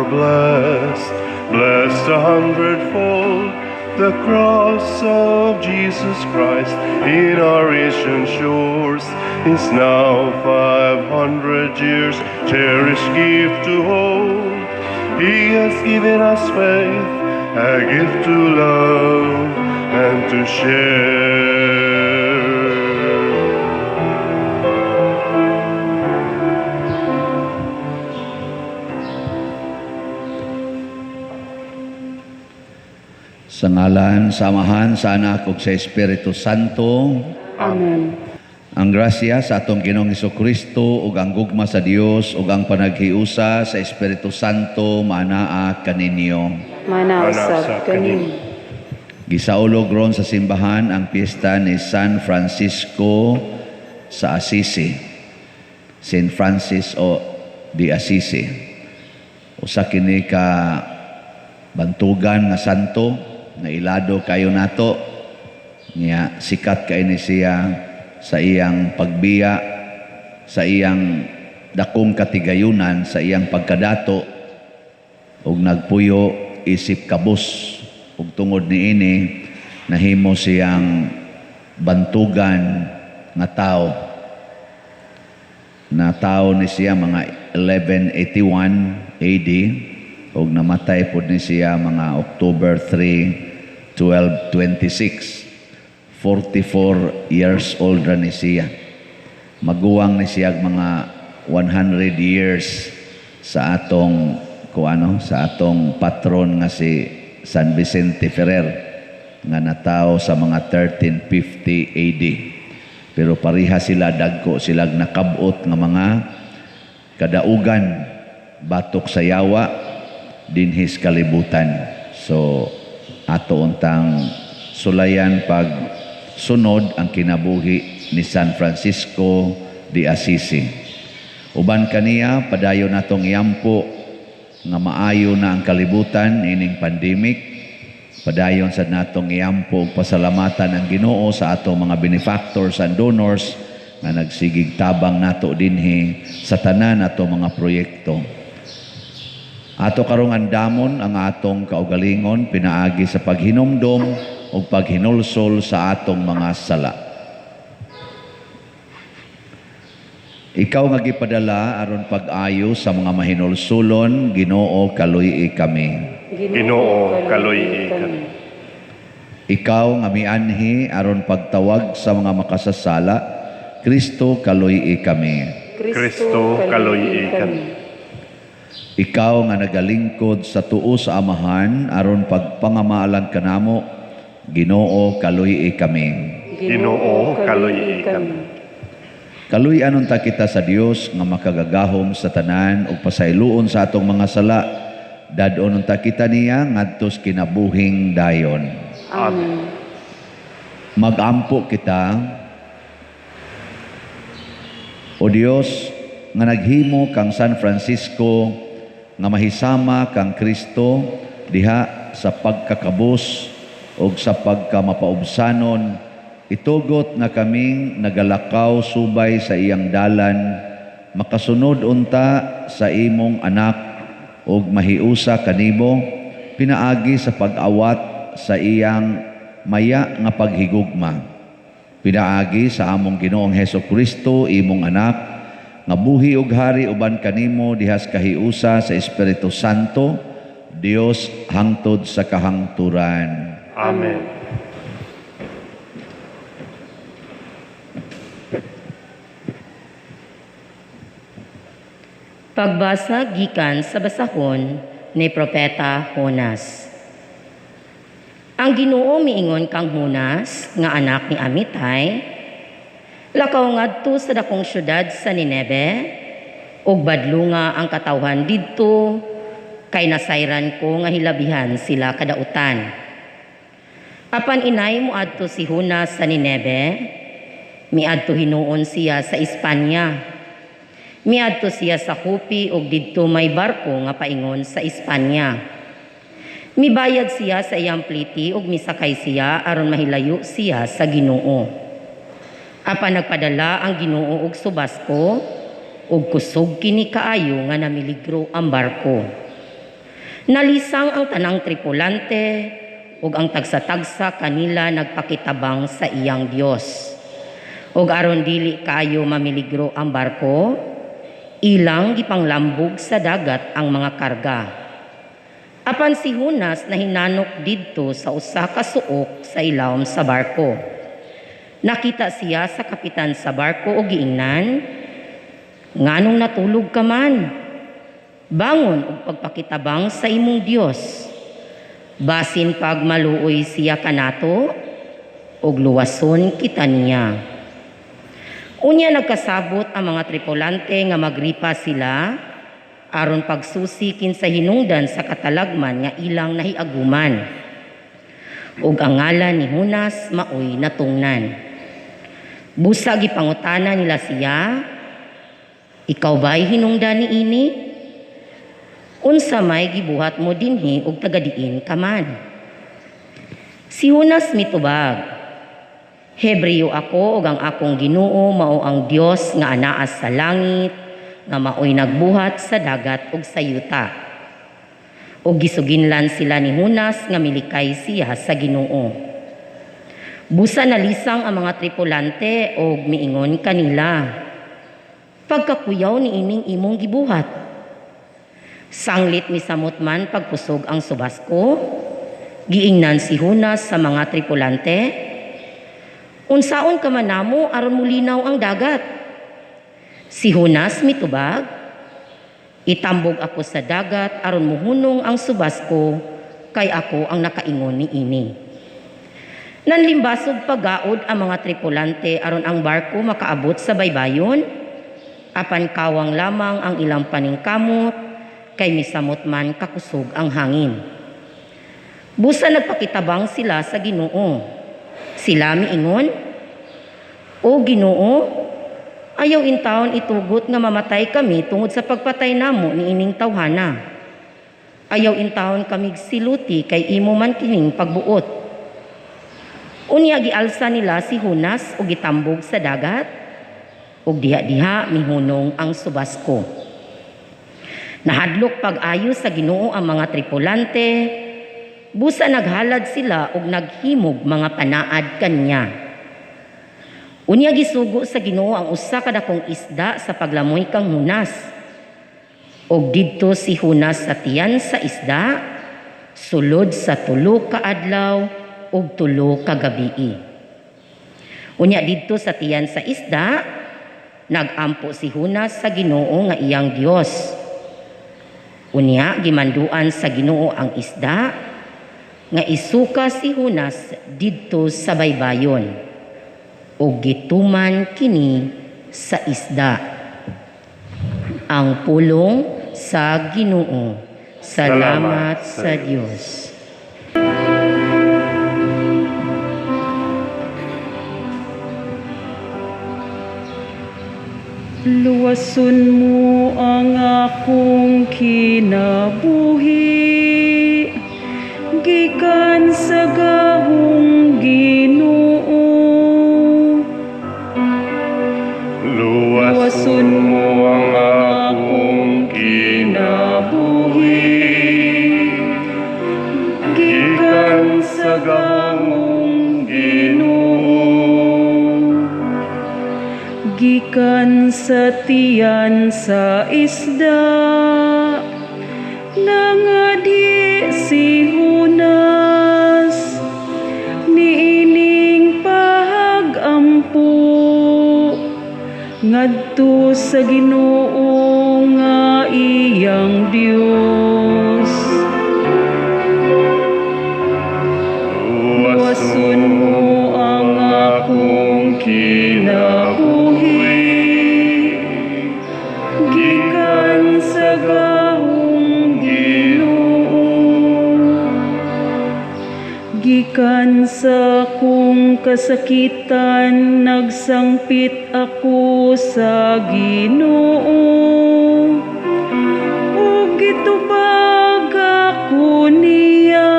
Blessed, blessed a hundredfold. The cross of Jesus Christ in our Asian shores is now 500 years, cherished gift to hold. He has given us faith, a gift to love and to share. Sa ngalan, sa Amahan, sa Anak, ug sa Espiritu Santo. Amen. Ang grasya sa atong Ginoong Kristo ug ang gugma sa Dios ug ang panaghiusa sa Espiritu Santo maanaa kaninyo. Mana Mana usab usab kanimo. Gisaulog ron sa simbahan ang piyesta ni San Francisco sa Assisi. Saint Francis o di Assisi. Usa kini ka bantugan nga santo nga ilado kayo nato, niya sikat kay ni siya sa iyang pagbiya, sa iyang dakong katigayunan, sa iyang pagkadato ug nagpuyo isip kabus, ug tungod niini nahimo siyang bantugan nga tao. Natawo ni siya mga 1181 AD ug namatay pod ni siya mga October 3, 1226. 44 years old ra ni siya. Maguwang ni siya mga 100 years sa atong kuano, sa atong patron nga si San Vicente Ferrer nga natawo sa mga 1350 AD. Pero pareha sila, dagko sila nakabot nga mga kadaugan batok sa yawa dinhis kalibutan. So ato untang sulayan pag sunod ang kinabuhi ni San Francisco de Assisi. Uban kaniya, padayon natong iampo nga maayo na ang kalibutan ining pandemic. Padayon sad natong iampo ug pasalamatan ang Ginoo sa atong mga benefactors and donors nga nagsigig tabang nato dinhi sa tanan nato mga proyekto. Ato karong andamon ang atong kaugalingon pinaagi sa paghinumdom ug paghinulsol sa atong mga sala. Ikaw nga gipadala aron pag-ayo sa mga mahinulsulon, Ginoo, kaluy-i kami. Ginoo, kaluy-i kami. Ikaw nga mianhi aron pagtawag sa mga makasasala, Kristo, kaluy-i kami. Kristo, kaluy-i kami. Ikaw nga nagalingkod sa tuo sa Amahan aron pagpangamaalan kanamo, Ginoo, kaluy-i kami. Ginoo, kaluy-i kami. Kaluy-an unta kita sa Dios nga makagagahom sa tanan ug pasayloon sa atong mga sala. Dad-on unta kita niya ngadtos kinabuhing dayon. Amen. Magampo kita. O Dios nga naghimo kang San Francisco nga mahisama kang Kristo diha sa pagkakabus ug sa pagkamapaubsanon, itugot nga kaming nagalakaw subay sa iyang dalan, makasunod unta sa imong anak ug mahiusa kanimo pinaagi sa pag-awat sa iyang maya nga paghigugma. Pinaagi sa among Ginoong Heso Kristo, imong anak, nga buhi ug hari uban kanimo dihas kahiusa sa Espiritu Santo, Dios hangtod sa kahangturan. Amen. Pagbasa gikan sa basahon ni Propeta Jonas. Ang Ginoo miingon kang Jonas nga anak ni Amitay, lakaw ngadto sa dakong syudad sa Nineve ug badlunga ang katawhan didto kay nasayran ko nga hilabihan sila kadautan. Apan inay moadto si Jonas sa Nineve, miadto hinuon siya sa Espanya. Miadto siya sa Jope ug didto may barko nga paingon sa Espanya. Mibayad siya sa iyang pliti ug misakay siya aron mahilayo siya sa Ginoo. Apan nagpadala ang Ginoo og subasko ug kusog kini kaayo nga namiligro ang barko. Nalisang ang tanang tripulante ug ang tagsa-tagsa kanila nagpakitabang sa iyang Dios. Ug aron dili kaayo mamiligro ang barko, ilang gipanglambog sa dagat ang mga karga. Apan si Jonas nahinanok didto sa usa ka suok sa ilawom sa barko. Nakita siya sa kapitan sa barko ug giingnan, "Nganong natulog ka man? Bangon ug pagpakitabang sa imong Dios. Basin pag maluoy siya kanato ug luwason kita niya." Unya nagkasabot ang mga tripulante nga magripa sila aron pagsusi kinsa hinungdan sa katalagman nga ilang nahiaguman. Ug ang ngalan ni Jonas maoy natungnan. Busa gipangutana nila siya, "Ikaw ba'y hinungdan niini? Unsa may gibuhat mo dinhi ug taga-diin ka man?" Si Jonas mitubag, "Hebreo ako ug ang akong Ginoo mao ang Dios nga anaa sa langit, nga maoy nagbuhat sa dagat ug sa yuta." Ug gisuginlan sila ni Jonas nga milikay siya sa Ginoo. Busa nalisang ang mga tripulante og miingon kanila, "Pagkakuyaw ni ining imong gibuhat. Sanglit misamot man pagkusog ang subasko, giingnan si Jonas sa mga tripulante, "Unsaon ka man namo aron mulinaw ang dagat?" Si Jonas mitubag, "Itambog ako sa dagat aron muhunong ang subasko, kay ako ang nakaingon ni ini." Nanlimbasog pagaod ang mga tripulante aron ang barko makaabot sa baybayon, apan kawang lamang ang ilang paningkamot, kay misamot man kakusog ang hangin. Busa nagpakitabang sila sa Ginoo. Sila miingon, "O Ginoo, ayaw intawon itugot nga mamatay kami tungod sa pagpatay namo ni ining tawhana. Ayaw intawon kami siluti kay imo man kining pagbuot." Unya gialsa nila si Jonas ug gitambog sa dagat, ug diha-diha mihunong ang subasko. Nahadlok pag-ayo sa Ginoo ang mga tripulante, busa naghalad sila ug naghimog mga panaad kaniya. Unya gisugo sa Ginoo ang usa ka dakong isda sa paglamoy kang Jonas. Og didto si Jonas sa tiyan sa isda, sulod sa 3 ka adlaw ug 3 ka gabii. Unya didto sa tiyan sa isda, nagampo si Jonas sa Ginoo nga iyang Dios. Unya gimanduan sa Ginoo ang isda nga isuka si Jonas didto sa baybayon, ug gituman kini sa isda. Ang pulong sa Ginoo. Salamat sa Dios. Luwason mo ang akong kinabuhi, gikan sa gahong Ginoo. Luwason mo ang akong kinabuhi, gikan sa gahong Ginoo. Gikan sa tiyan sa isda, nangadi si Jonas, niining pahagampo, ngadto sa Ginoo nga iyang Dios. Luwason mo ang akong kinabuhi, gikan sa gahong Ginoo. Gikan sa akong kasakitan, nagsangpit ako sa Ginoo, ug gitubag ako niya.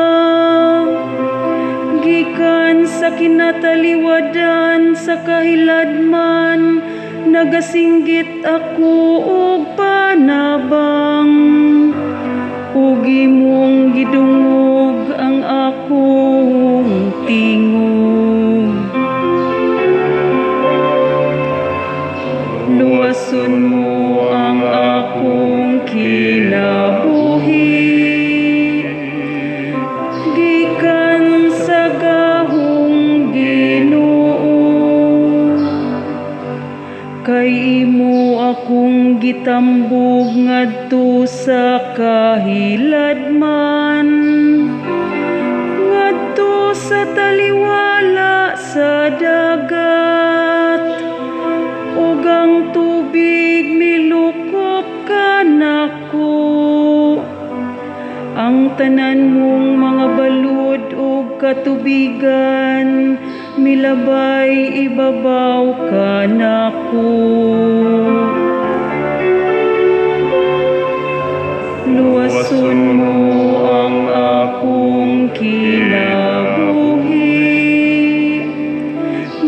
Gikan sa kinataliwadan sa kahiladman, nagasinggit ako og panabang, ug imong kahiladman ngadto sa taliwala sa dagat, ug ang tubig milukop kanako. Ang tanan mong mga balud ug katubigan milabay ibabaw kanako. Luwason mo ang akong kinabuhi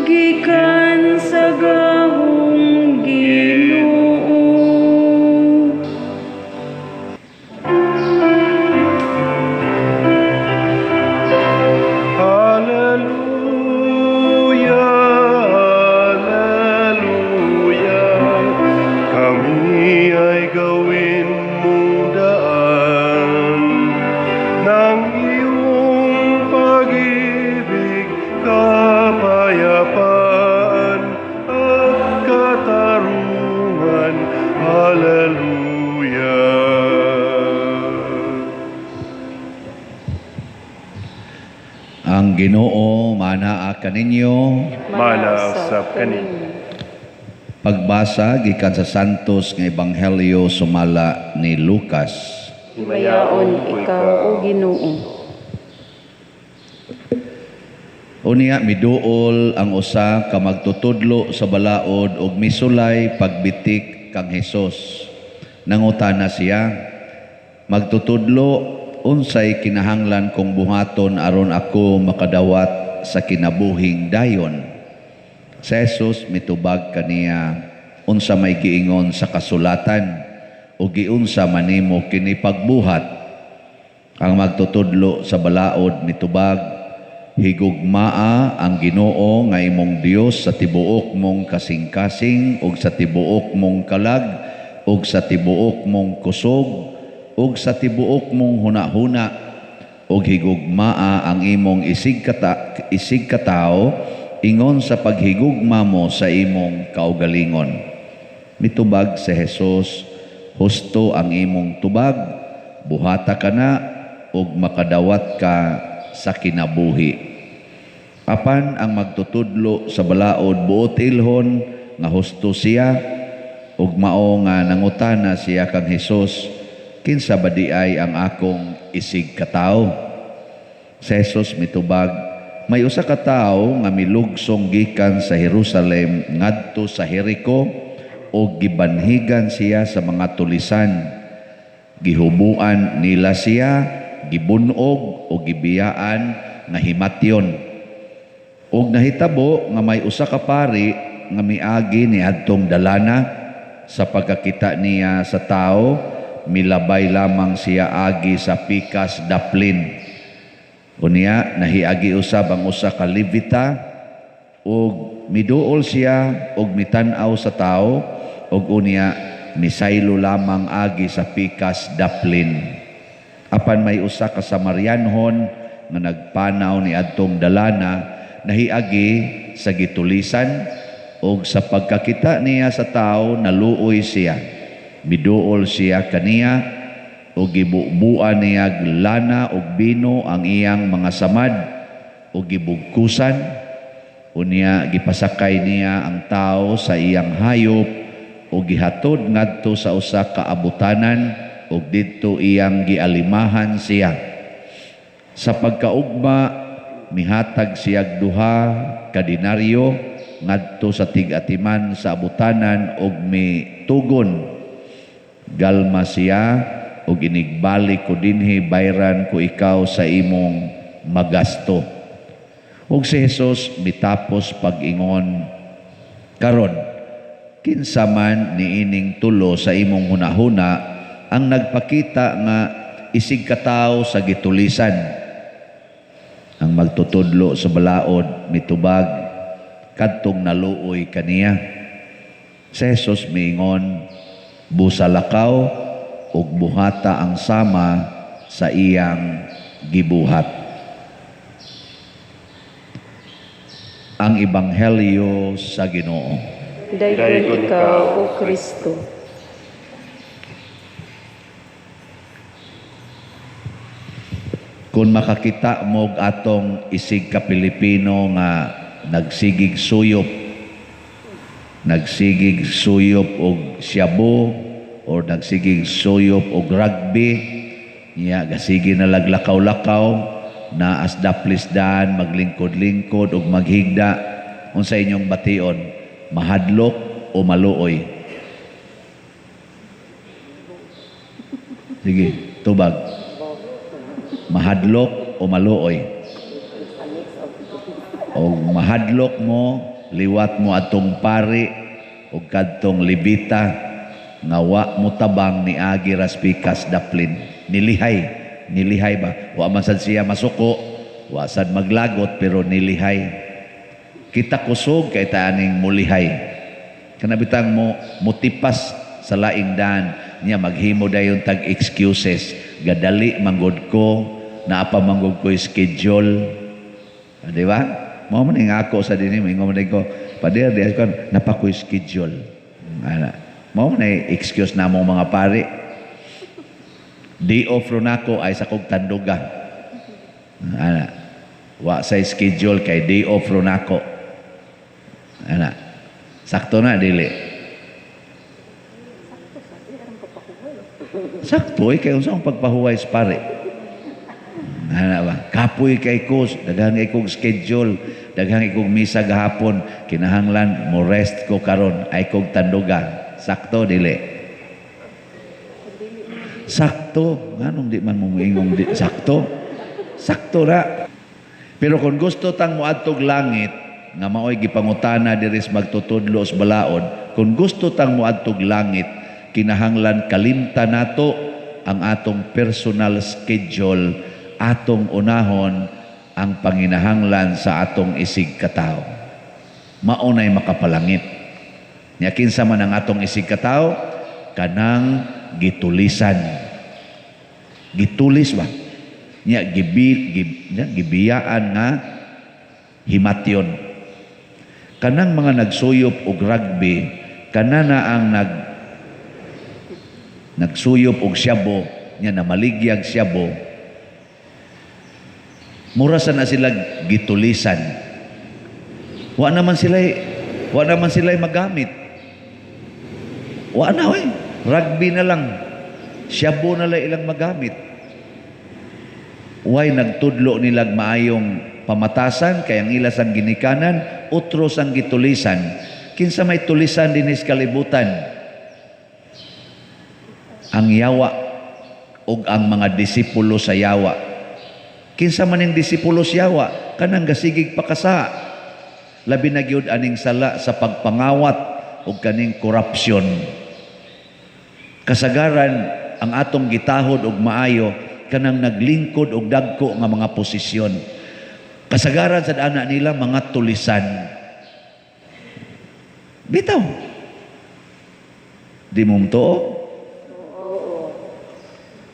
gikan sa gahong Ginoo. Hallelujah, hallelujah, kami ay gawin mong daan ng iyong pag-ibig, kapayapaan at katarungan. Hallelujah. Ang Ginoo manaa kaninyo. Manausap kaninyo. Pagbasa gikan sa Santos nga Ebanghelyo sumala ni Lucas. Himayaon ikaw, o Ginoo. Unya miduol ang usa ka magtutudlo sa balaod og misulay pagbitik kang Hesus. Nangutana siya, magtutudlo, unsay kinahanglan kong buhaton aron ako makadawat sa kinabuhing dayon? Si Jesus mitubag kaniya, unsa may giingon sa kasulatan o giunsa manimo kini pagbuhat? Ang magtutudlo sa balaod mitubag, higugmaa ang Ginoo nga imong Dios sa tibuok mong kasing-kasing ug sa tibuok mong kalag ug sa tibuok mong kusog ug sa tibuok mong hunahuna, ug higugmaa ang imong isig katawo ingon sa paghigugma mo sa imong kaugalingon. Mitubag si Jesus, husto ang imong tubag, buhata ka na ug makadawat ka sa kinabuhi. Apan ang magtutudlo sa balaod buot ilhon nga husto siya, ug mao nga nangutana siya kang Hesus, kinsa ba di ay ang akong isig katawo? Si Jesus mitubag, may usa ka tawo nga milugsong gikan sa Jerusalem ngadto sa Jericho ug gibanhigan siya sa mga tulisan. Gihubuan nila siya, gibunog o gibiyaan nga himatyon. Ug nahitabo nga may usa ka pari nga miagi niadtong dalana. Sa pagkakita niya sa tao, milabay lamang siya agi sa pikas daplin. Unya nahiagi usab ang usa ka Levita ug miduol siya ug mitan-aw sa tao ug unya misaylo lamang agi sa pikas daplin. Apan may usa ka Samarianhon nga nagpanaw ni adtong dalana, nahiagi sa gitulisan ug sa pagkakita niya sa tao naluoy siya. Miduol siya kaniya ug gibubuan niya lana ug bino ang iyang mga samad ug gibugkusan. Unya gipasakay niya ang tao sa iyang hayop ug gihatod ngadto sa usa ka abutanan ug didto iyang gialimahan siya. Sa pagkaugma mihatag siyag duha ka denaryo ngadto sa tig-atiman sa abutanan ug mitugon. Galma siya ug inigbalik ko dinhi, bayran ko ikaw sa imong magasto. Ug si Jesus mitapos pag-ingon, karon kinsa man niining tulo sa imong hunahuna ang nagpakita nga isig katawo sa gitulisan? Ang magtutudlo sa balaod mitubag, kadtong naluoy kaniya. Si Jesus miingon, busalakaw ug buhata ang sama sa iyang gibuhat. Ang Ebanghelyo sa Ginoo. Daygon ikaw, O Kristo. Kung makakita mo og atong isig ka Pilipino nga nagsigig suyop og shabu or nagsigig suyop og rugby niya, gasige na laglakaw-lakaw na as daplisdan, maglingkod-lingkod og maghigda, unsa inyong bation, mahadlok o maluoy? Sige, tubag. Mahadlok o maluoy? O mahadlok mo, liwat mo atong pari o kadtong libita nga wa mo tabang ni agi raspikas daplin, nilihay, nilihay ba? Wa man sad siya masuko, wa sad maglagot, pero nilihay. Kita kusog kay taaning mulihay, kanabitang mo mutipas sa laing daan niya, maghimo dayon tag excuses, gadali manggod ko, naa pa manggod ko schedule. Ah, di ba? Mao man ning ako sa dinhi, moingon man ko, "Pader, di ko napa ko'y schedule." Ana. Mao man ay excuse namong mga pari. Di off ro nako ay sa kog tanduga. Ana. Wa sa schedule kay day off ro nako. Ana. Sakto na dili? Sakto eh, kay unsa ang pagpahuway sa pare? Ana ba? Kapoy kay ko, daghan kay kog schedule, daghan kay kog misa gahapon, kinahanglan mo rest ko karon, ay kog tanduga. Sakto dili? Sakto, nganong di man mo moingong di sakto? Sakto ra. Pero kung gusto tang moadtog langit, nga maoy gipangutana diri sa magtutudlo sa balaod, kung gusto tang moadtog langit, kinahanglan kalimta nato ang atong personal schedule, atong unahon ang panginahanglan sa atong isig katawo. Maunay makapalangit. Nya kinsa man ang atong isig katawo? Kanang gitulisan. Gitulis ba? Nya gibiyaan nga himatyon. Kanang mga nagsuyop og rugby, kanana ang nagsuyop og syabo, nya namaligyag syabo, mura sa na sila gitulisan. Wa naman sila magamit. Wa na oy, rugby na lang. Syabo na lang ilang magamit. Way nagtudlo nilag maayong pamatasan kay ang ila sang ginikanan utro sang gitulisan. Kinsa may tulisan dinis kalibutan? Ang yawa ug ang mga disipulo sa yawa. Kinsa man ning disipulo sa yawa? Kanang gasigig pakasa. Labi na gyud aning sala sa pagpangawat ug kaning korupsyon. Kasagaran ang atong gitahod og maayo kanang naglingkod og dagko nga mga posisyon. Kasagaran sa anak nila mga tulisan. Bitaw. Di mo mtuo?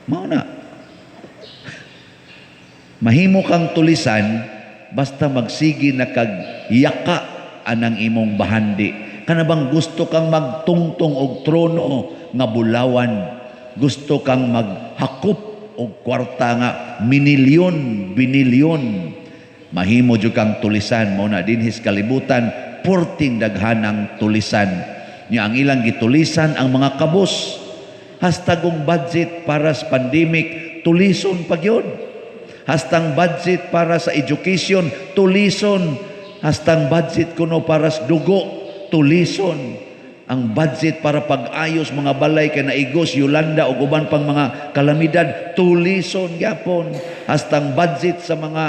Mao na. Mahimo kang tulisan basta magsigi na kag yaka anang imong bahandi. Kana bang gusto kang magtungtong og trono nga bulawan, gusto kang maghakop og kwarta nga minilyon, binilyon. Mahimo jud kang tulisan. Mao na dinhis kalibutan porting daghanang tulisan. Nya ang ilang gitulisan ang mga kabus. Hastagong budget para sa pandemic, tulison pa gyud. Hastang budget para sa education, tulison. Hastang budget kuno para sa dugo, tulison. Ang budget para pag-ayos mga balay kay naigos, Yolanda ug uban pang mga kalamidad, tulison gyapon. Hastang budget sa mga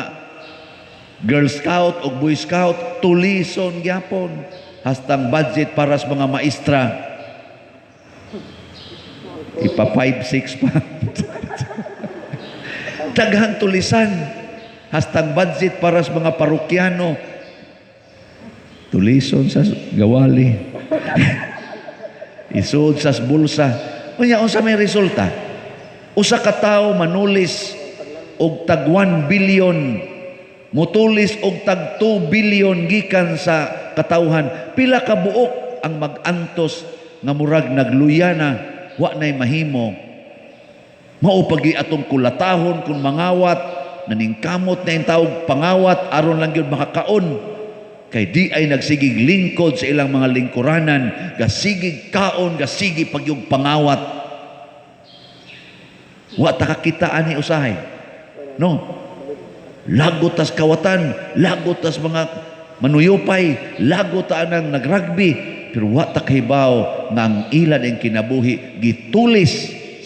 Girl Scout ug Boy Scout, tulison gyapon. Hastang budget para sa mga maestra, ipa 5-6 pa. Daghang tulisan. Hastang budget para sa mga parokyano, tulison sa gawali. Isuod sa bulsa. Unya, unsa may resulta? Usa ka tawo manulis og tag 1 billion, mutulis og tag 2 billion gikan sa katawhan. Pila ka buok ang mag-antos nga murag nagluya na, wa nay mahimo. Mao pagi atong kulatahon kung mangawat, Naningkamot na yung tao pangawat aron lang gyud makakaon. Kay di ay nagsigig lingkod sa ilang mga lingkuranan, gasigig kaon, gasigi pagyug pangawat. Wa ta kakita ani usahay. No? Lagot tas kawatan, lagot tas mga manuyupay, lagot ta anang nagrugby, pero wa ta kahibaw nga ang ilan ang kinabuhi gitulis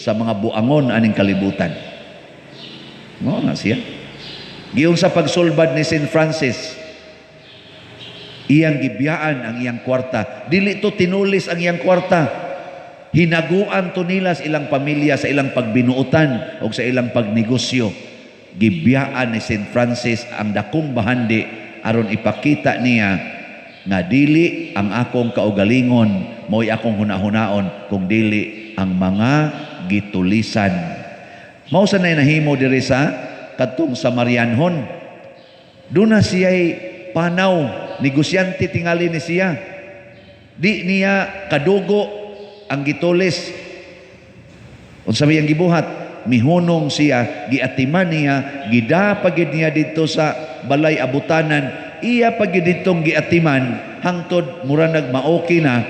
sa mga buangon aning kalibutan. Mao na siya. Giyon sa pagsulbad ni Saint Francis, iyang gibiyaan ang iyang kwarta. Dili to tinulis ang iyang kwarta. Hinaguan to nila sa ilang pamilya, sa ilang pagbinuotan o sa ilang pagnegosyo. Gibiyaan ni Saint Francis ang dakong bahandi aron ipakita niya nga dili ang akong kaugalingon mo'y akong hunahunaon kung dili ang mga gitulisan. Mao sa nay nahimo diri sa kadtong Samarianhon. Doon na siya'y panaw, negosyante tingali ni siya. Di niya kadugo ang gitulis. Unsa may ang gibuhat? Mihunong siya, giatiman niya, gida pagid niya dito sa balay abutanan, iya pagid ditong giatiman hangtod mura nagmaoki na,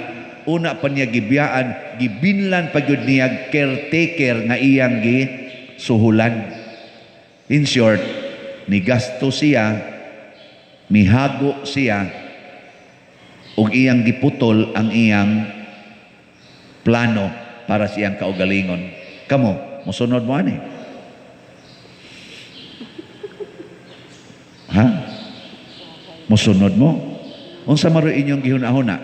una pa niya gibiyaan, gibinlan pagid niya caretaker nga iyang gisuhulan. In short, nigasto siya, mihago siya, ug iyang giputol ang iyang plano para sa iyang kaugalingon. Kamo, musunod mo ani? Ha? Musunod mo? Unsa maroy inyong gihuna-huna?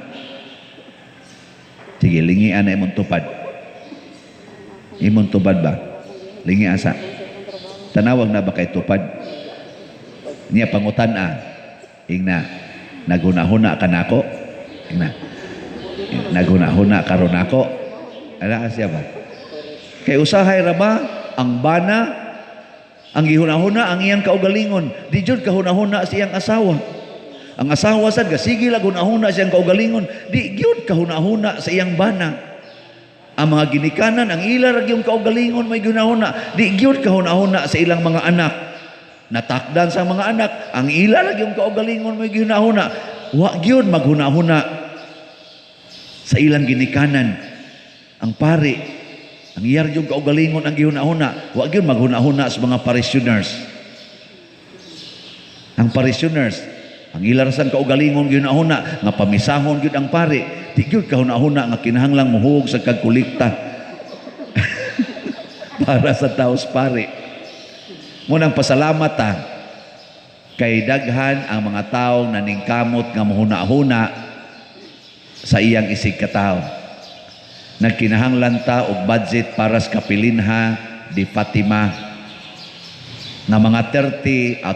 Sige, lingian na imong tupad. Imong tupad ba? Lingi asa. Tanawag na ba kay tupad? Niya pangutan a. Ingna, naghuna-huna ka nako? Ingna. Naghuna-huna karon nako? Ala siya ba? Kay usahay ra ba ang bana ang gihuna-huna ang iyang kaugalingon, di jud kahuna-huna sa iyang asawa. Ang asawa sad gasige lang hunahuna sa iyang kaugalingon, di gyud kahuna-huna sa iyang bana. Ang mga ginikanan, ang ila ra gyud kaugalingon may ginahuna, di gyud kahuna-huna sa ilang mga anak. Natakdan sa mga anak, ang ila ra gyud kaugalingon may ginahuna, wa gyud maghuna-huna sa ilang ginikanan. Ang pari, ang iyar yung kaugalingon ang gihuna-huna, wa gyud maghuna-huna sa mga parishioners. Ang parishioners, ang ilar sang kaugalingon gihuna-huna nga pamisahon gyud ang pari, di gyud kahuna-huna nga kinahanglang muhug sa kagkolekta para sa taos pari. Munang pasalamat ta kay daghan ang mga tawo naningkamot nga muhuna-huna sa iyang isig katawo. Nagkinahanglan ta og budget para sa Kapilinha di Fatima nga mga 29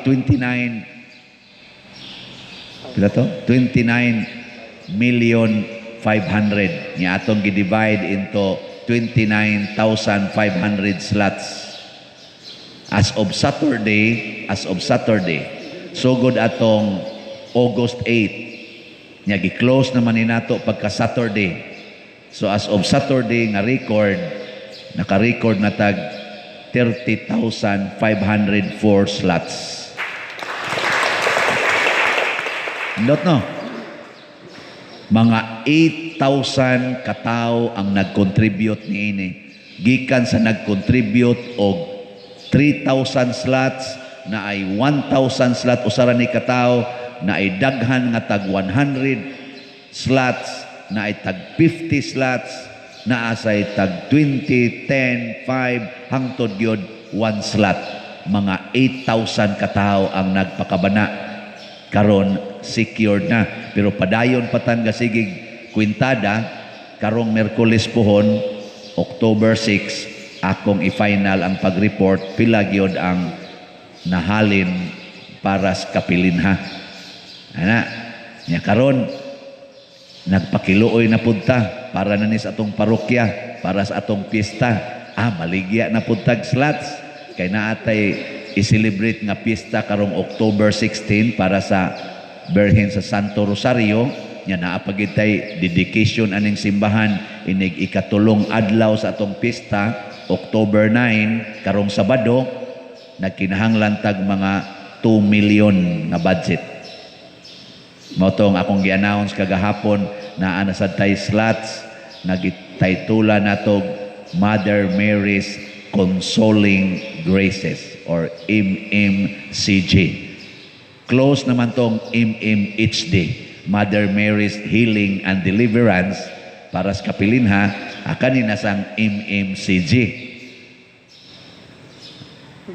pila to? 29,500,000 nya atong gi-divide into 29,500 slots. As of Saturday, sugod atong August 8 nya gi-close naman ni nato pagka Saturday. So as of Saturday nga record, naka-record na tag 30,504 slots. Not no? Mga 8,000 katao ang nag-contribute niini. Gikan sa nag-contribute og 3,000 slots na ay 1,000 slot usara ni katao, na ay daghan nga tag 100 slots, na ay tag 50 slots, na asay tag 20, 10, 5, hangtod gyud 1 slot. Mga 8,000 katao ang nagpakabana. Karon secured na, pero padayon patan gasigig kwintada karong Miyerkules pohon October 6 akong i-final ang pag-report pila gyud ang nahalin para sa Kapilinha. Ana, nya karon nagpakiluoy na pud ta para na ni sa atong parokya, para sa atong piyesta. Maligya na pud tag slots kay naatay i-celebrate nga piyesta karong October 16 para sa Birhen sa Santo Rosario. Nya naa pa gid tay dedication aning simbahan inig ikatulong adlaw sa atong piyesta October 9 karong Sabado. Nagkinahanglan tag mga 2 million na budget. Mao tong akong gi-announce kagahapon, naa na sad tay slots, nagitaytula natog Mother Mary's Consoling Graces or MMCG. Close naman tong MMHD, Mother Mary's Healing and Deliverance, para sa kapilinha, kanina sang MMCG.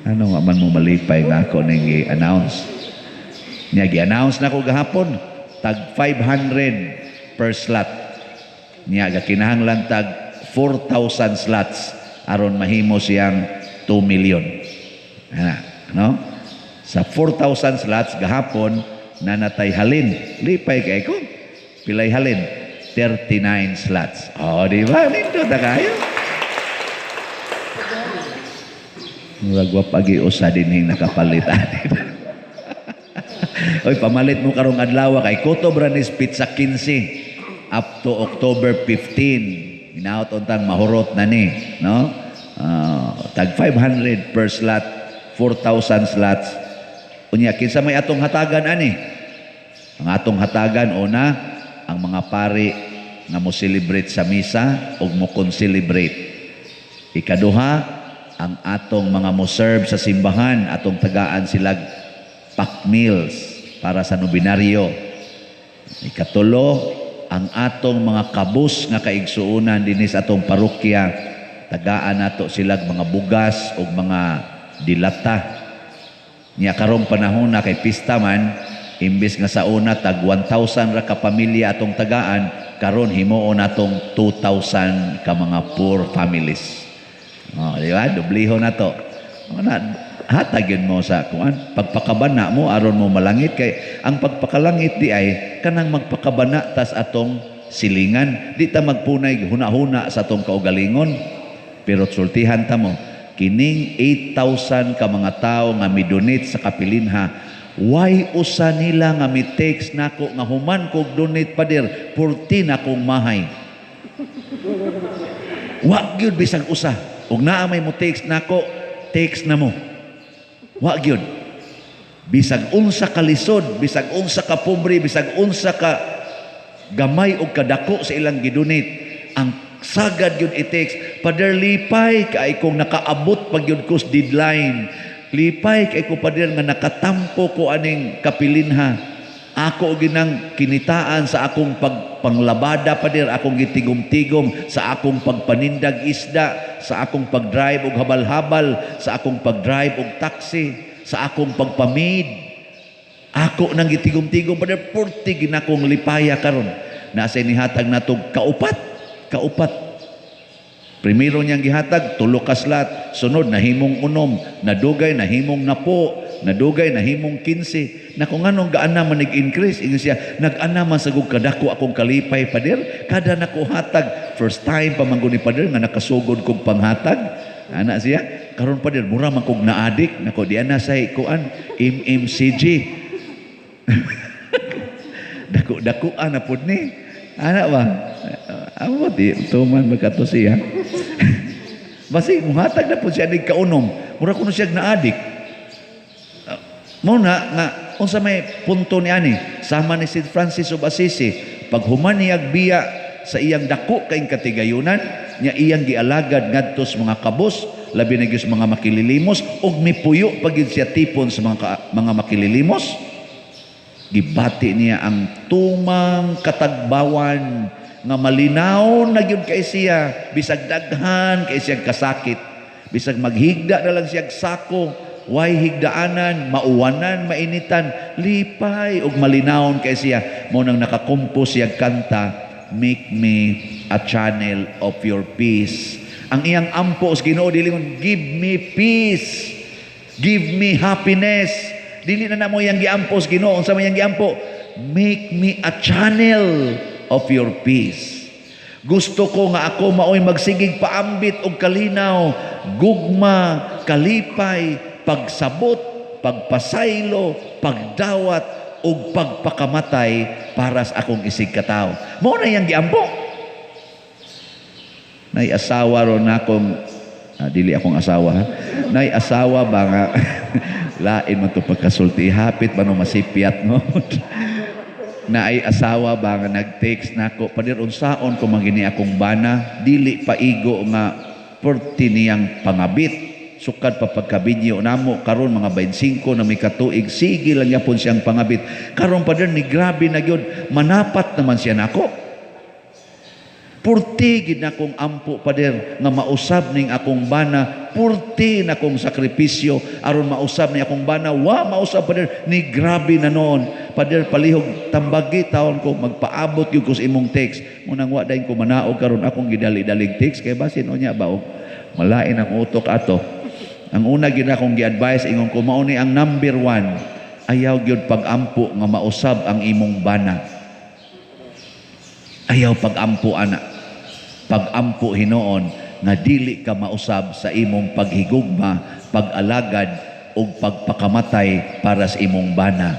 Ano nga man mo malipay nga ako nang i-announce? Niya gi-announce na ko gahapon, tag 500 per slot. Niya gakinahanglan tag 4,000 slots aron mahimo siyang 2 million. Ana, no? Sa 4,000 slots gahapon nanatay halin. Lipay kay ko. Pilay halin? 39 slots. Oh, di ba? Nindot na kayo. Murag wa pagi usa dinhing nakapalit ani. Oy, pamalit mo karong adlaw kay Kutob ra ni Pizza 15 up to October 15. Hinaot untang mahurot na ni, no? Tag 500 per slot, 4,000 slots. Unya kinsa may atong hatagan ani? Ang atong hatagan una ang mga pari nga mo celebrate sa misa ug mo concelebrate. Ikaduha, ang atong mga mo serve sa simbahan, atong tagaan silag pack meals para sa nobinaryo. Ikatulo, ang atong mga kabus nga kaigsuonan dinhi sa atong parokya, tagaan nato silag mga bugas ug mga dilata. Nya karong panahon na kay pista man, imbis nga sa una tag 1,000 ra ka pamilya atong tagaan, karon himuon natong 2,000 ka mga poor families. Oh, di ba? Dubliho na to. O na, hatag yun mo sa kuan. Pagpakabana mo aron mo malangit, kay ang pagpakalangit di ay kanang magpakabana tas atong silingan. Di ta magpunay huna-huna sa atong kaugalingon. Pero sultihan ta mo, kining 8,000 ka mga tawo nga midonate sa kapilinha, why usa nila nga mi-text nako nga human kog donate, pader, 14 akong mahay. Wa gyud bisag usa. Ug naa may mo text nako, text na mo. Wa gyud. Bisag unsa ka lisod, bisag unsa ka pobre, bisag unsa ka gamay og kadako sa ilang gidonate, ang sagad gyud i-text, "Pader, lipay kay kong nakaabot pag gyud ko sa deadline. Lipay kay ko, pader, nga nakatampo ko aning kapilinha. Ako ginang kinitaan sa akong pagpanglabada, pader, akong gitigom-tigom sa akong pagpanindag isda, sa akong pagdrive og habal-habal, sa akong pagdrive og taxi, sa akong pagpamid. Ako nang gitigom-tigom, pader, purti ginakong lipaya karon." Nasa nihatag natog kaupat, kaupat. Primero niyang gihatag, tulo ka slot. Sunod, nahimong 6. Nadugay, nahimong 10. Nadugay, nahimong 15. Na kung anong gaana man nag-increase, ingon siya, "Nag-ana man sa kadako akong kalipay, pader. Kada nako hatag, first time pa man ni pader nga nakasugod kog panghatag." Ana siya, "Karon pader, mura man kog naadik." Nako, di ana say kuan, MMCG. Dako-dako na pud ni. Ana ba? Amo di tuman magkato siya. Basi muhatag na pud siya nig kaunom. Mura kuno siya naadik. Mo na nga unsa may punto ni ani, sama ni St. Francis of Assisi, pag human niyag biya sa iyang dako kaing katigayunan nya iyang gialagad ngadto sa mga kabos, labi na gyud sa mga makililimos, ug mipuyo pa gyud siya tipon sa mga makililimos. Gibati niya ang tumang katagbawan nga malinaw na gyud kay siya bisag daghan kay siya kasakit, bisag maghigda na lang siya sako, way higdaanan, mauwanan, mainitan, lipay ug malinawon kay siya. Mo nang nakakompos siya kanta, "Make Me a Channel of Your Peace." Ang iyang ampo sa Ginoo dili "Give me peace, give me happiness." Dili na namo iyang giampo sa Ginoo. Unsa may iyang giampo? "Make me a channel of your peace. Gusto ko nga ako maoy magsigig paambit og kalinaw, gugma, kalipay, pagsabot, pagpasaylo, pagdawat ug pagpakamatay para sa akong isig katawo." Mao na iyang giampo. Nay asawa ron akong Dili akong asawa ha. Nay asawa ba nga lain man to pagkasulti, hapit man o masipyat no. Naay asawa ba nga nag-text nako, "Pader, unsaon ko man gini akong bana, dili paigo nga perti niyang pangabit. Sukad pa pagkabinyo namo karon mga 25 na may katuig, sige lang yapon siyang pangabit. Karon, pader, ni grabe na gyud, manapat naman siya nako. Purti gid na akong ampo, pader, nga mausab ning akong bana, purti na akong sakripisyo aron mausab ni akong bana. Wa mausab, pader, ni grabe na noon. Pader, palihog tambagi taon ko, magpaabot gyud ko sa imong text." Munang wa dayon ko manaog karon, akong gidali-dalig text kay basin unya ba og malain ang utok ato. Ang una gyud akong gi-advise, ingon ko, mao ni ang number one, ayaw gyud pag-ampo nga mausab ang imong bana. Ayaw pag-ampo ana. Pag-ampo hinuon nga dili ka mausab sa imong paghigugma, pag-alagad ug pagpakamatay para sa imong bana.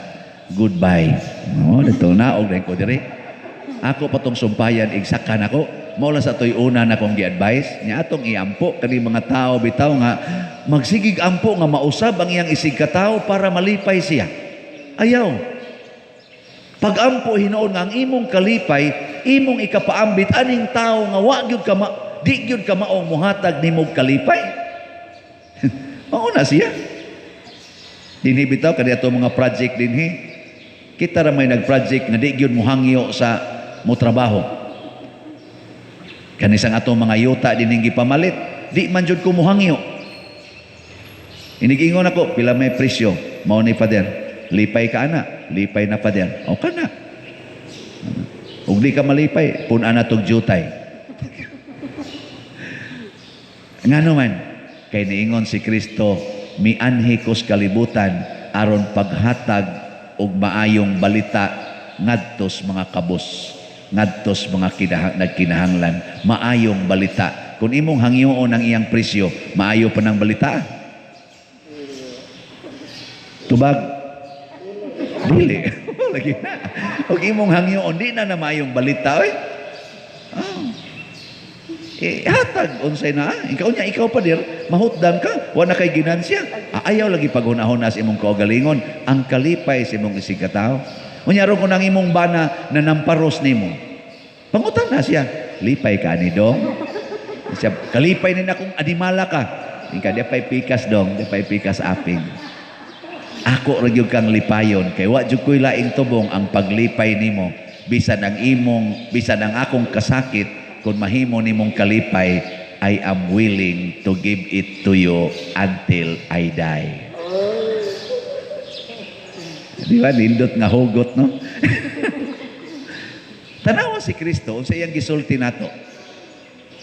Goodbye. No, dito naog ko diri. Ako pa tong sumpayan, igsakan ako. Mao lang sa to'y una na akong gi-advise nya atong iampo kani mga tao bitaw nga magsigig ampo nga mausab ang iyang isig katawo para malipay siya. Ayaw. Pag-ampo hinuon nga ang imong kalipay, imong ikapaambit aning tao nga wa gyud ka ma, di gyud ka maong muhatag nimog kalipay. Mao na siya. Dinhi bitaw kani ato mga project dinhi. Kita ra may nag-project nga di gyud mohangyo sa mo trabaho. Kanisang atong mga yuta dinhing gipamalit, di man jud ko mohangyo. Inigingon ako, "Pila may presyo?" "Mao ni, Father." "Lipay ka ana?" "Lipay na, Father." "O kana. Ug di ka malipay, pun-an na tog jutay." Ngano man, kay niingon si Kristo, "Mianhi ko sa kalibutan aron paghatag og maayong balita ngadtos mga kabos, ngadtos mga nagkinahanglan." Maayong balita. Kung imong hangyoon ang iyang presyo, maayo pa ng balita? Tubag? Dili. Lagi na. Og imong hangyoon, di na na maayong balita oy. Oh. Eh, hatag unsay na. Ikaw niya, ikaw pa dir, mahutdan ka, wa na kay ginansya. Ah, ayaw lagi paghunahon sa imong kaugalingon, ang kalipay sa imong isig katawo. Unya ron kung ang imong bana na namparos nimo. Pangutan na siya, "Lipay ka ni dong?" Siya, "Kalipay ni na kung animala ka." Ika, "Di pa'y pikas dong, di pa'y pikas aping. Ako ra gyud kang lipayon kay wa jud ko'y laing tubong ang paglipay nimo, bisan ang imong, bisan ang akong kasakit, kung mahimo nimong kalipay, I am willing to give it to you until I die." Di ba? Nindot nga hugot, no? Tanawa si Kristo, unsa iyang gisulti nato?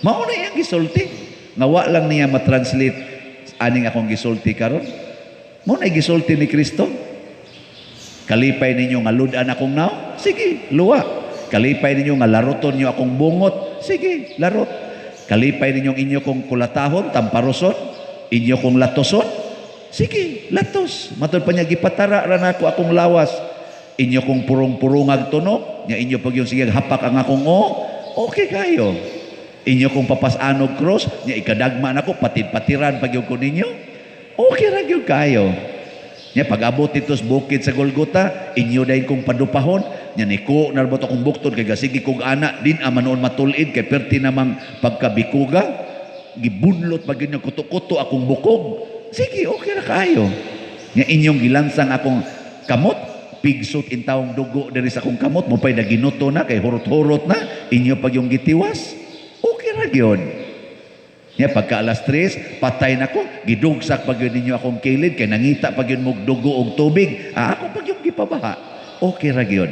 Mao na iyang gisulti. Nga wa lang niya matranslate aning akong gisulti karon. Mao na gisulti ni Kristo. "Kalipay ninyo nga ludan akong naong? Sige, luwa. Kalipay ninyo nga laruton niyo akong bungot? Sige, larot. Kalipay ninyong inyo kong kulatahon, tamparoson, inyo kong latoson? Sige, latos. Matod pa niya, gipatara ra nako akong lawas. Inyo kong purong-purungag tunok, nya inyo pag yung sige hapak ang akong o, okay kayo. Inyo kong papasanog cross, nya ikadagma nako, patid-patiran pag yung ko ninyo, okay ra gyud kayo. Nya pag-abot dito sa bukid sa Golgota, inyo dayon kong padupahon, nya niko narbot akong buktod kay gasigi kog ana, din ama noon matulid kay perti namang pagkabikuga, gibunlot pag inyo kuto-kuto akong bukog. Sige, okay ra kayo. Nya inyong gilansang akong kamot, pigsot in taong dugo diri sa akong kamot, mo pa'y naginuto na kay hurot-hurot na, inyo pag yung gitiwas, okay ra gyud. Nya pagka alas 3, patay na ko, gidugsak pag yun ninyo akong kilid, kay nangita pag yun mog dugo og tubig, ah, ako pag yung gipabaha, okay ra gyud.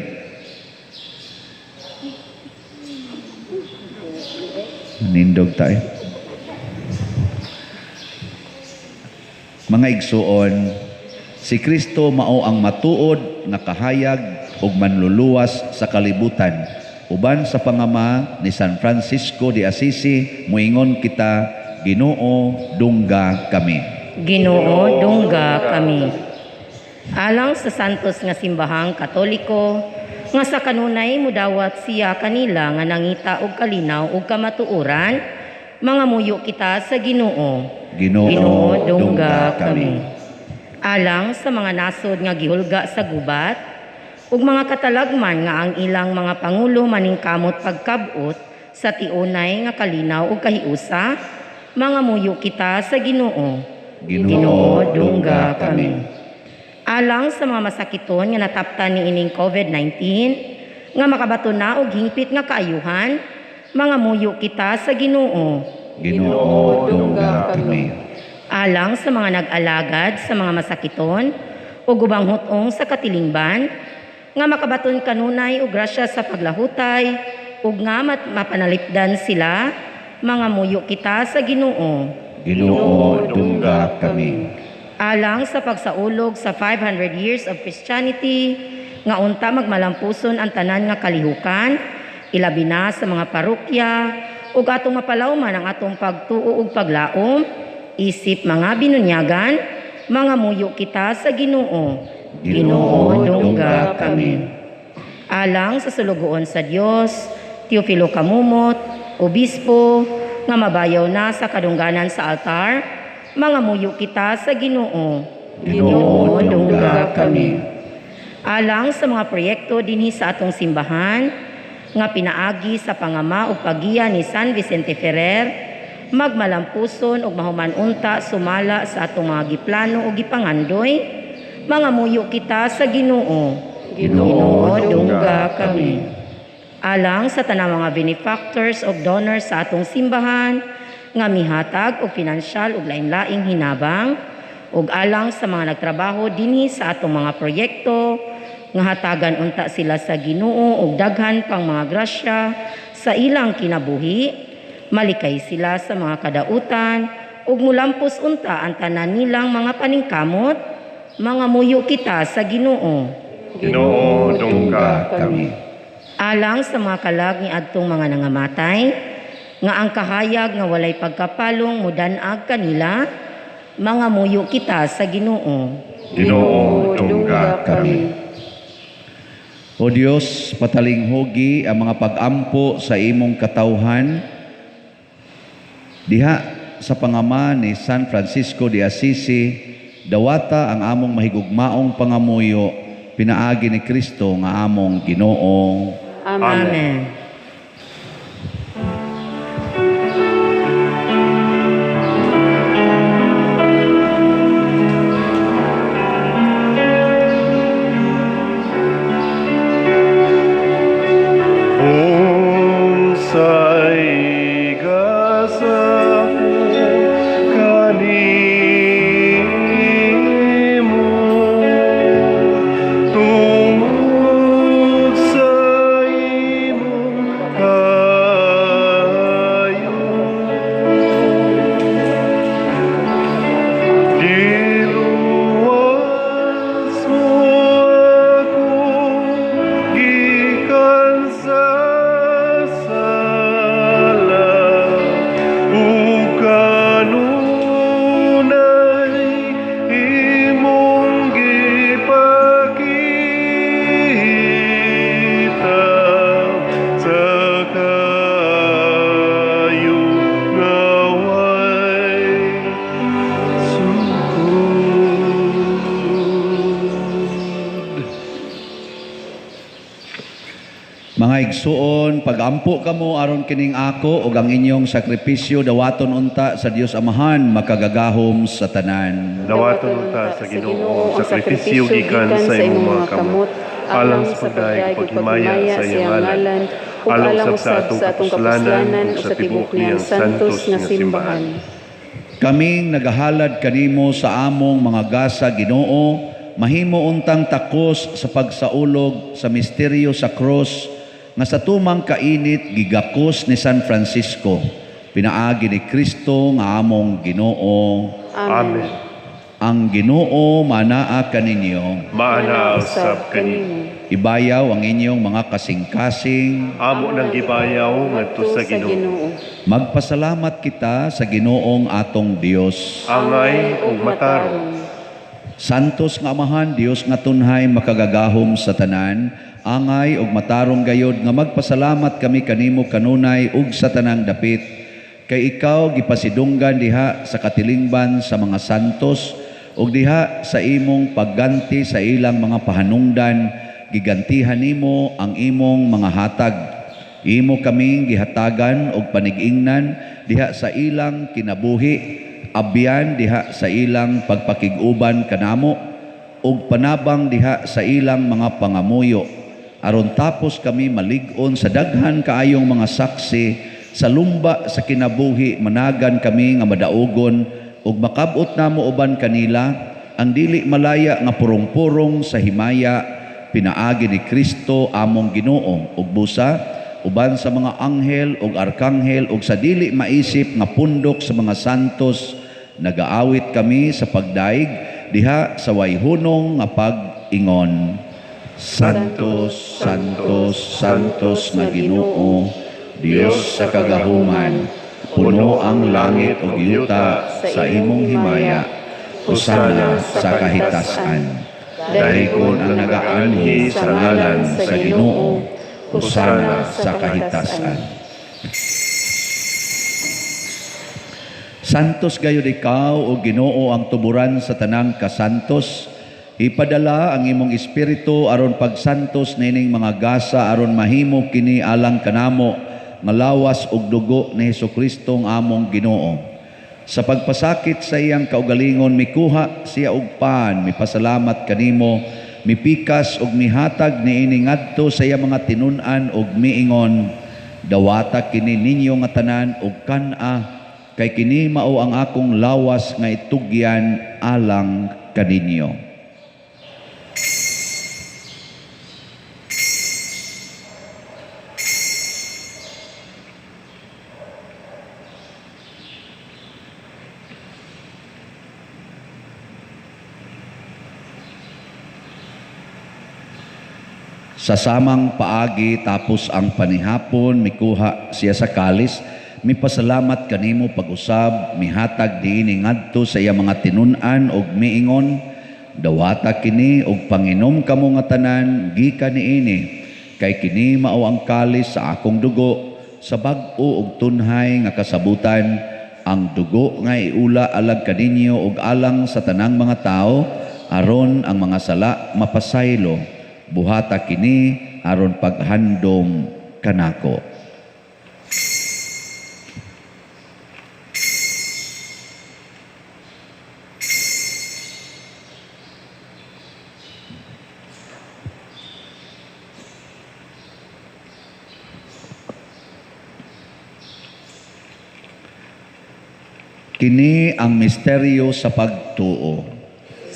Nindog tayo. Mga igsuon, si Kristo mao ang matuod nga kahayag ug manluluwas sa kalibutan. Uban sa pangama ni San Francisco de Assisi, muingon kita, Ginoo, dungga kami. Ginoo, dungga kami. Alang sa santos nga simbahang Katoliko, nga sa kanunay mudawat siya kanila nga nangita og kalinaw ug kamatuoran, Mangamuyo kita sa Ginoo. Ginoo, dungga kami. Alang sa mga nasod nga gihulga sa gubat ug mga katalagman nga ang ilang mga pangulo maningkamot pagkab-ot sa tiunay nga kalinaw ug kahiusa, mangamuyo kita sa Ginoo. Ginoo, dungga kami. Alang sa mga masakiton nga nataptan niining COVID-19 nga makabato na og hingpit nga kaayuhan, mangamuyo kita sa Ginoo. Ginoo, dungga kami. Alang sa mga nag-alagad sa mga masakiton ug ubang hut-ong sa katilingban nga makabaton kanunay og grasya sa paglahutay ug nga mapanalipdan sila, mangamuyo kita sa Ginoo. Ginoo, dungga kami. Alang sa pagsaulog sa 500 years of Christianity nga unta magmalampuson ang tanan nga kalihukan, ilabi na sa mga parokya ug atong mapalawman ang atong pagtuo ug paglaom isip mga binunyagan, mangamuyo kita sa Ginoo. Ginoo, dungga kami. Alang sa sulugoon sa Dios, Teofilo Camomot, obispo, nga mabayaw na sa kadungganan sa altar, mangamuyo kita sa Ginoo. Ginoo, dungga kami. Alang sa mga proyekto dinhi sa atong simbahan, nga pinaagi sa pangama ug paggiya ni San Vicente Ferrer, magmalampuson ug mahuman unta sumala sa atong mga giplano ug gipangandoy, mangamuyo kita sa Ginoo. Ginoo, dungga kami. Alang sa tanang mga benefactors ug donors sa atong simbahan nga mihatag og pinansyal ug lain-laing hinabang, ug alang sa mga nagtrabaho dinhi sa atong mga proyekto nga hatagan unta sila sa Ginoo og daghan pang mga grasya sa ilang kinabuhi, malikay sila sa mga kadautan ug mulampos unta ang tanan nilang mga paningkamot, mangamuyo kita sa Ginoo. Ginoo, dungga kami. Alang sa mga kalag ni adtong mga nangamatay, nga ang kahayag nga walay pagkapalong mudan-ag kanila, mangamuyo kita sa Ginoo. Ginoo, dungga kami. O Dios, patalinghugi ang mga pag-ampo sa imong katawhan diha sa pangama ni San Francisco de Assisi, dawata ang among mahigugmaong pangamuyo pinaagi ni Kristo nga among Ginoo. Amen. Amen. Unsay gasa ko kanimo tungod sa imong kaayo, giluwas mo ako gikan sa sala ug kanunay imong gipakita sa kaayo nga way sukod. Mga igsuon, pagampo kamo aron kining ako ug ang inyong sakripisyo dawaton unta sa Dios Amahan makagagahom sa tanan. Dawaton unta sa Ginoo ang sakripisyo gikan sa imong mga kamot, alang sa pagdayeg ug paghimaya sa iyang ngalan, ug alang alang usab sa usab atong sa atong kapuslanan kapuslanan ug ug sa sa tibuok tibuok niyang niyang santos santos nga nga simbahan. simbahan. Kaming nagahalad kanimo sa among mga gasa, Ginoo, mahimo untang takos sa pagsaulog sa misteryo sa krus nga sa tumang kainit gigakos ni San Francisco pinaagi ni Kristo nga among Ginoo. Amen. Ang Ginoo manaa kaninyo. Maana usab kanimo. Ibayaw ang inyong mga kasing-kasing. Amo nang gibayaw ngadto sa Ginoo. Magpasalamat kita sa Ginoong atong Dios. Angay ug matarong. Santos nga Amahan, Dios nga tunhay makagagahom sa tanan, angay ug matarong gayod nga magpasalamat kami kanimo kanunay ug sa tanang dapit. Kay ikaw gipasidunggan diha sa katilingban sa mga santos ug diha sa imong pagganti sa ilang mga pahanungdan, gigantihan nimo ang imong mga hatag. Imo kaming gihatagan og panig-ingnan diha sa ilang kinabuhi, abyan diha sa ilang pagpakig-uban kanamo, ug panabang diha sa ilang mga pangamuyo, aron tapos kami malig-on sa daghan kaayong mga saksi sa lumba sa kinabuhi, managan kami nga madaugon ug makab-ot namo uban kanila ang dili malaya nga purong-purong sa himaya, pinaagi ni Kristo among Ginoo. Ug busa uban sa mga anghel ug arkanghel ug sa dili maisip nga pundok sa mga santos, nagaawit kami sa pagdaig diha sa wayhunong nga pag-ingon: Santos, Santos, Santos nga Ginoo, Dios sa kagahuman, puno ang langit ug yuta sa imong himaya. Hosana sa kahitasan. Daygon ang nagaanhi sa ngalan sa Ginoo. Hosana sa kahitasan. Santos gayud ikaw, o Ginoo, ang tuburan sa tanang kasantos. Ipadala ang imong espiritu aron pagsantos nining mga gasa, aron mahimo kini alang kanamo nga lawas ug dugo ni Hesukristo ang among Ginoo. Sa pagpasakit sa iyang kaugalingon, mikuha siya og pan, mipasalamat kanimo, mipikas ug mihatag niini ngadto sa iyang mga tinun-an ug miingon: Dawata kini ninyo nga tanan ug kan-a, kay kini mao ang akong lawas nga itugyan alang kaninyo. Sa samang paagi tapos ang panihapon, mikuha siya sa kalis, mipasalamat kanimo pag-usab, mihatag diini ngadto sa iya mga tinun-an og miingon: Dawata kini og panginom kamo nga tanan gikan niini, kay kini mao ang kalis sa akong dugo sa bag-o og tunhay nga kasabutan, ang dugo nga iula alang kaninyo og alang sa tanang mga tawo, aron ang mga sala mapasaylo. Buhata kini aron paghandom kanako. Kini ang misteryo sa pagtuo.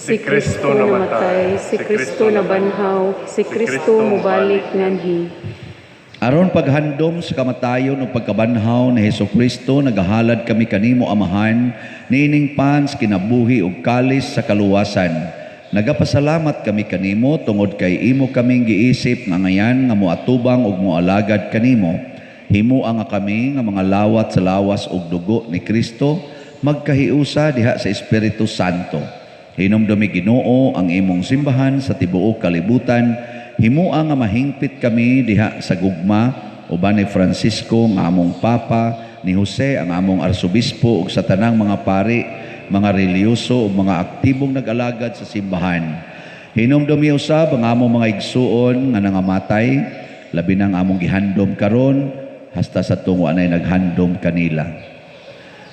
Si Kristo namatay, si Kristo nabanhaw, si Kristo mubalik nganhi. Aron paghandom sa kamatayon o pagkabanhaw ni Hesukristo, nagahalad kami kanimo, Amahan, niining pans kinabuhi ug kalis sa kaluwasan. Nagapasalamat kami kanimo tungod kay imo kaming giisip nga ngayan nga moatubang ug moalagad kanimo. Himoa nga kami nga mga lawat sa lawas ug dugo ni Kristo, magkahiusa diha sa Espiritu Santo. Hinumdumi, Ginoo, ang imong simbahan sa tibuok kalibutan. Himoa nga mahingpit kami diha sa gugma uban ni Francisco nga among Papa, ni Jose ang among Arsobispo ug sa tanang mga pari, mga relihiyoso ug mga aktibong nag-alagad sa simbahan. Hinumdumi usab ang among mga igsuon nga nangamatay, labi nang among gihandom karon hasta sa tungwa nay naghandom kanila.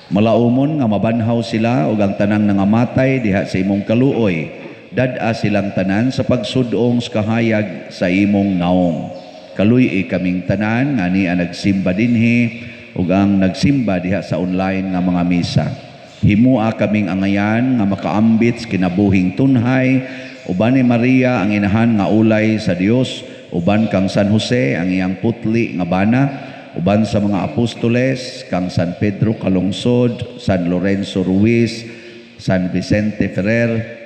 Malaumon nga mabanhaw sila ug ang tanang nangamatay diha sa imong kaluoy. Dad-a silang tanan sa pagsudong sa kahayag sa imong naong. Kaluy-i kaming tanan nga niya nagsimba dinhi ug ang nagsimba diha sa online nga mga misa. Himua kaming angayan nga makaambit sa kinabuhing tunhay uban ni Maria ang inahan nga ulay sa Dios, uban kang San Jose ang iyang putli nga bana, uban sa mga apostoles kang San Pedro Calungsod, San Lorenzo Ruiz, San Vicente Ferrer,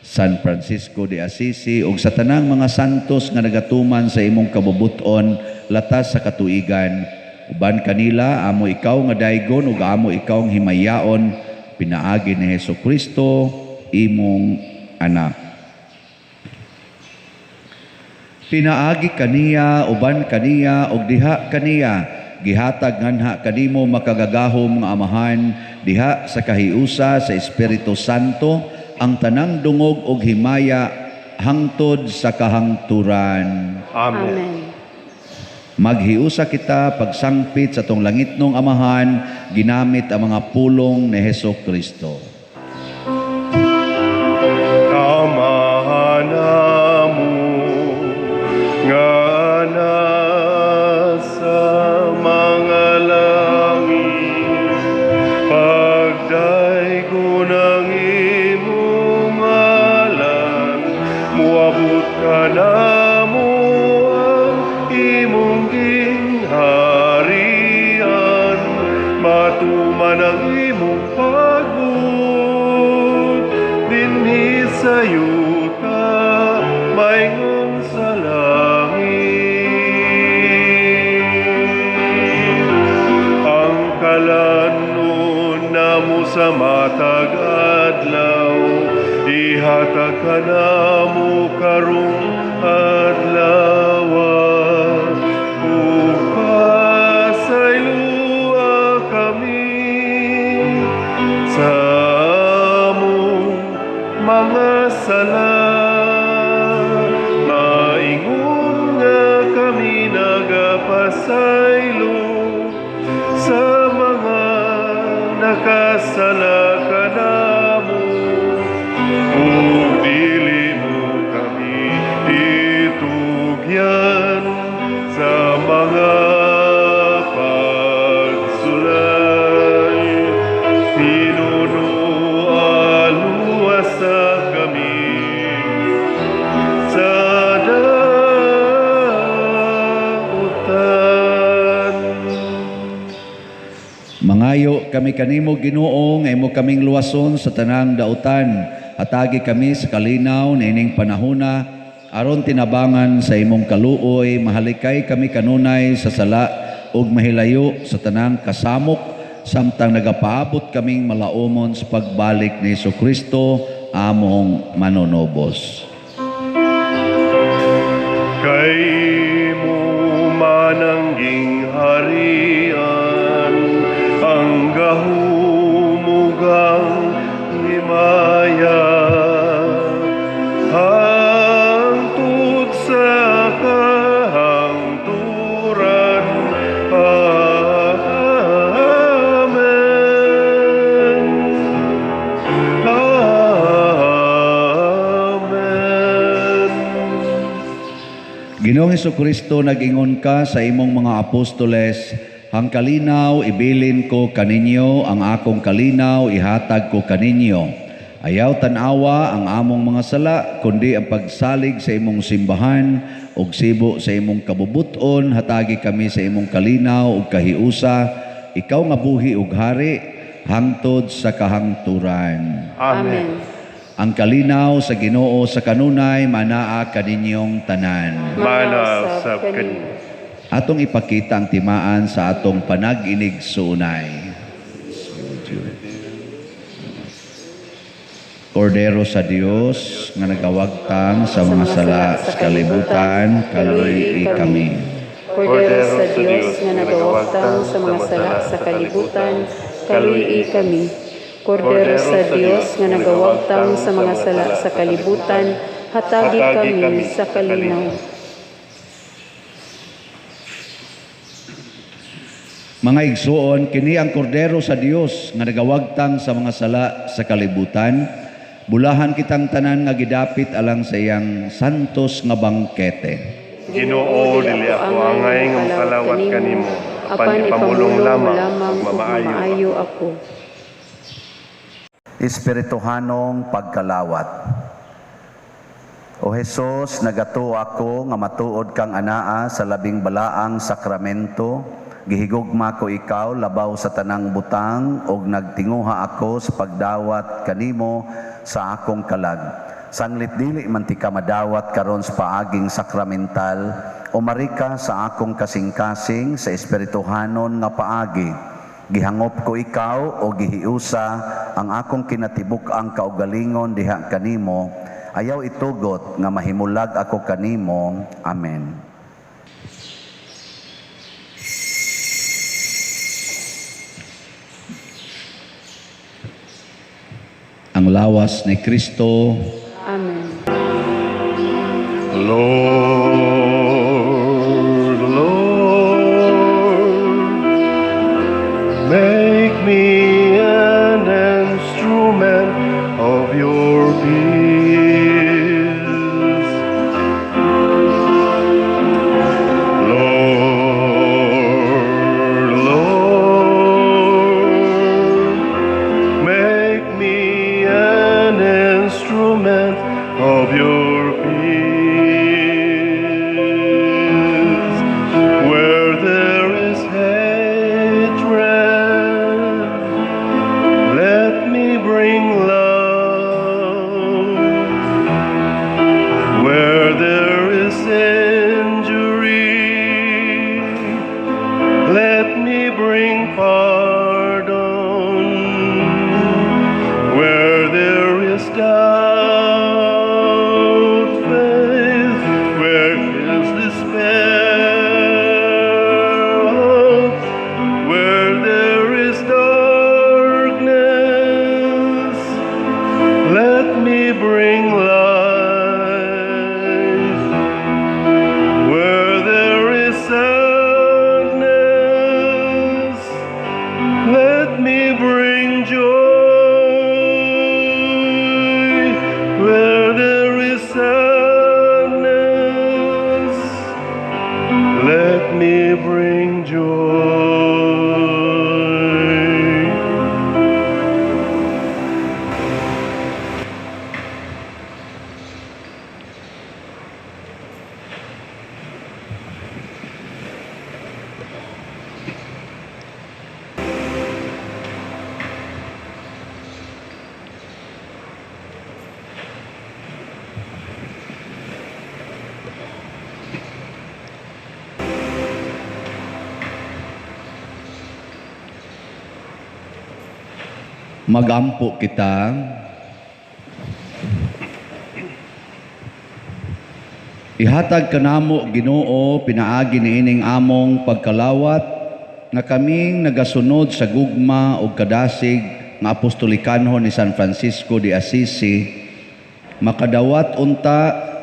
San Francisco de Assisi ug sa tanang mga santos nga nagatuman sa imong kabubuton latas sa katuigan. Uban kanila amo ikaw nga daygon ug amo ikaw ang himayaon pinaagi ni Hesukristo imong anak. Pinaagi kaniya, uban kaniya ug diha kaniya, Gihatag nganha kanimo makagagahom nga Amahan diha sa kahiusa sa Espiritu Santo ang tanang dungog ug himaya hangtod sa kahangturan. Amen. Amen. Maghiusa kita pagsangpit sa atong langitnong Amahan ginamit ang mga pulong ni Heso Kristo. Amahan namo nga nasa mga langit, pagdaygon ang imong ngalan, muabot kanamo ang imong gingharian, matuman ang imong pagbuot dinhi sa yuta maingon sa langit. Ang kalanon namo sa matag adlaw, ihatag kanamo karong adlaw, ug pasaylua kami sa among mga sala, maingon nga kami nagapasaylo sa mga nakasala kanamo, ug dili mo kami itugyan sa mga pagsulay, hinunoa luwasa kami sa dautan. Mangayo kami kanimo, Ginoo, nga imo kaming luwason sa tanang dautan. Hatagi kami sa kalinaw niining panahona aron tinabangan sa imong kaluoy mahalikay kami kanunay sa sala ug mahilayo sa tanang kasamok samtang nagapaabot kaming malaumon sa pagbalik ni Kristo among manunubos. Kay imo man ang gingharian, ang gahom ug ang himaya, hangtod sa kahangturan. Amen. Amen. Ginoong Kristo, nag-ingon ka sa imong mga apostoles, "Ang kalinaw ibilin ko kaninyo, ang akong kalinaw ihatag ko kaninyo. Ayaw tan-awa ang among mga sala, kundi ang pagsalig sa imong simbahan ug sibo sa imong kabubuton, hatagi kami sa imong kalinaw ug kahiusa, ikaw nga buhi ug hari hangtod sa kahangturan." Amen. Ang kalinaw sa Ginoo sa kanunay manaa kaninyong tanan. Mana usab kanimo. Atong ipakita ang timaan sa atong panag-inigsuonay. Kordero sa Dios nga nagawagtang sa mga sala sa kalibutan, kaluy kami. Kordero sa Dios nga nagawagtang sa mga sala sa kalibutan, kaluy kami. Kordero sa Dios nga nagawagtang sa mga sala sa kalibutan, hatagi kami sa kalinaw. Mga igsuon, kini ang kordero sa Dios nga nagawagtang sa mga sala sa kalibutan. Bulahan kitang tanan nga gidapit alang sa iyang santos nga bangkete. Ginoo, dili ako angay nga makalawat kanimo, apan ipamulong lamang ug mamaayo ako. Espirituhanong pagkalawat. O Hesus, nagatuo ako nga matuod kang anaa sa labing balaang sakramento. Gihigugma ko ikaw labaw sa tanang butang ug nagtinguha ako sa pagdawat kanimo sa akong kalag. Sanglit dili man ti ka madawat karon sa paaging sakramental, umari ka sa akong kasing-kasing sa espirituhanon nga paagi. Gihangop ko ikaw o gihiusa ang akong kinatibuk-ang kaugalingon diha kanimo. Ayaw itugot nga mahimulag ako kanimo. Amen. Ang lawas ni Kristo. Amen. Lord, Lord, make me an instrument of your peace. Lord, Lord, make me an instrument of your peace. Where there is hatred, let me bring love. Where there is injury, let me bring pardon. Where there is doubt, faith. Where is despair, hope. Where there is darkness, let me bring light. Where there is sadness, let me bring joy. Where there is sadness, let me bring joy. Magampo kita. Ihatag kanamo, Ginoo, pinaagi niining among pagkalawat nga kaming nagasunod sa gugma ug kadasig nga apostolikanhon ni San Francisco de Assisi, makadawat unta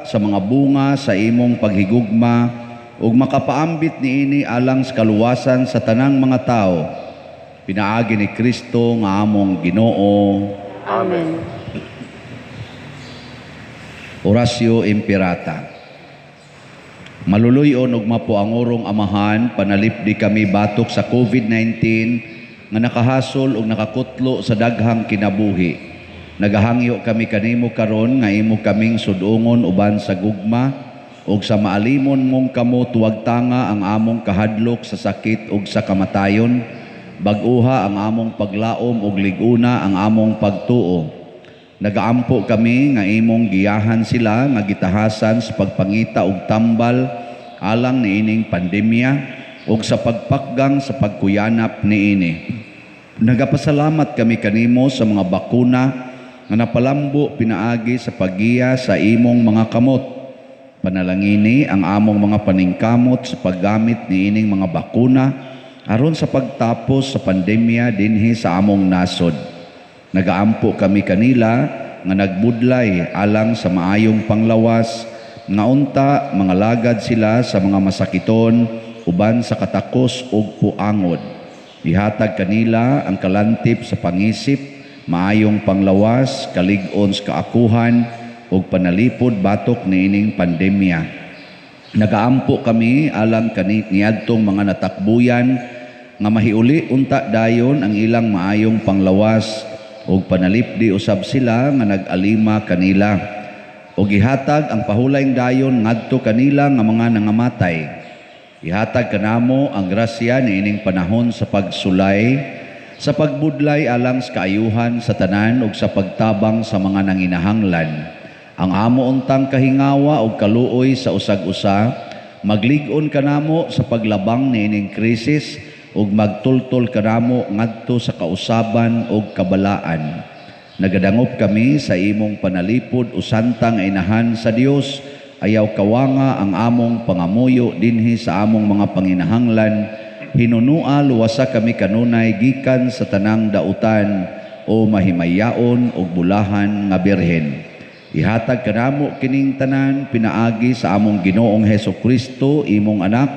sa mga bunga sa imong paghigugma ug makapaambit niini alang sa kaluwasan sa tanang mga tawo, pinaagi ni Kristo nga among Ginoo. Amen. Oratio Imperata. Maluluy-on ug mapuangurong Amahan, panalipdi kami batok sa COVID-19 nga nakahasol ug nakakutlo sa daghang kinabuhi. Nagahangyo kami kanimo karon nga imo kaming sudungon uban sa gugma ug sa maalimon mong kamot wagtanga ang among kahadlok sa sakit ug sa kamatayon. Bag-uha ang among paglaom ug lig-una ang among pagtuo. Nagaampo kami nga imong giyahan sila nga gitahasan sa pagpangita og tambal alang niining pandemya ug sa pagpakgang sa pagkuyanap niini. Nagapasalamat kami kanimo sa mga bakuna nga napalambo pinaagi sa paggiya sa imong mga kamot. Panalangini ang among mga paningkamot sa paggamit niining mga bakuna aron sa pagtapos sa pandemya dinhi sa among nasod. Nagaampo kami kanila nga nagbudlay alang sa maayong panglawas, nga unta mga lagad sila sa mga masakiton uban sa katakos ug puangod. Ihatag kanila ang kalantip sa pangisip, maayong panglawas, kalig-on sa kaakuhan ug panalipod batok niining pandemya. Nagaampo kami alang niadtong mga natakbuyan nga mahiuli unta dayon ang ilang maayong panglawas ug panalipdi usab sila nga nag-alima kanila. Ug ihatag ang pahulayng dayon ngadto kanila nga mga nangamatay. Ihatag kanamo ang grasya niining panahon sa pagsulay, sa pagbudlay alang sa kaayuhan sa tanan ug sa pagtabang sa mga nanginahanglan. Ang amo untang kahingawa ug kaluoy sa usag-usa, maglig-on kanamo sa paglabang niining krisis ug magtultol kanamo ngadto sa kausaban ug kabalaan. Nagadangop kami sa imong panalipod o santang inahan sa Dios, ayaw kawanga ang among pangamuyo dinhi sa among mga panginahanglan. Hinunua luwasa kami kanunay gikan sa tanang dautan o mahimayaon ug bulahan nga Birhen. Ihatag kanamo kining tanan pinaagi sa among Ginoong Heso Kristo, imong anak,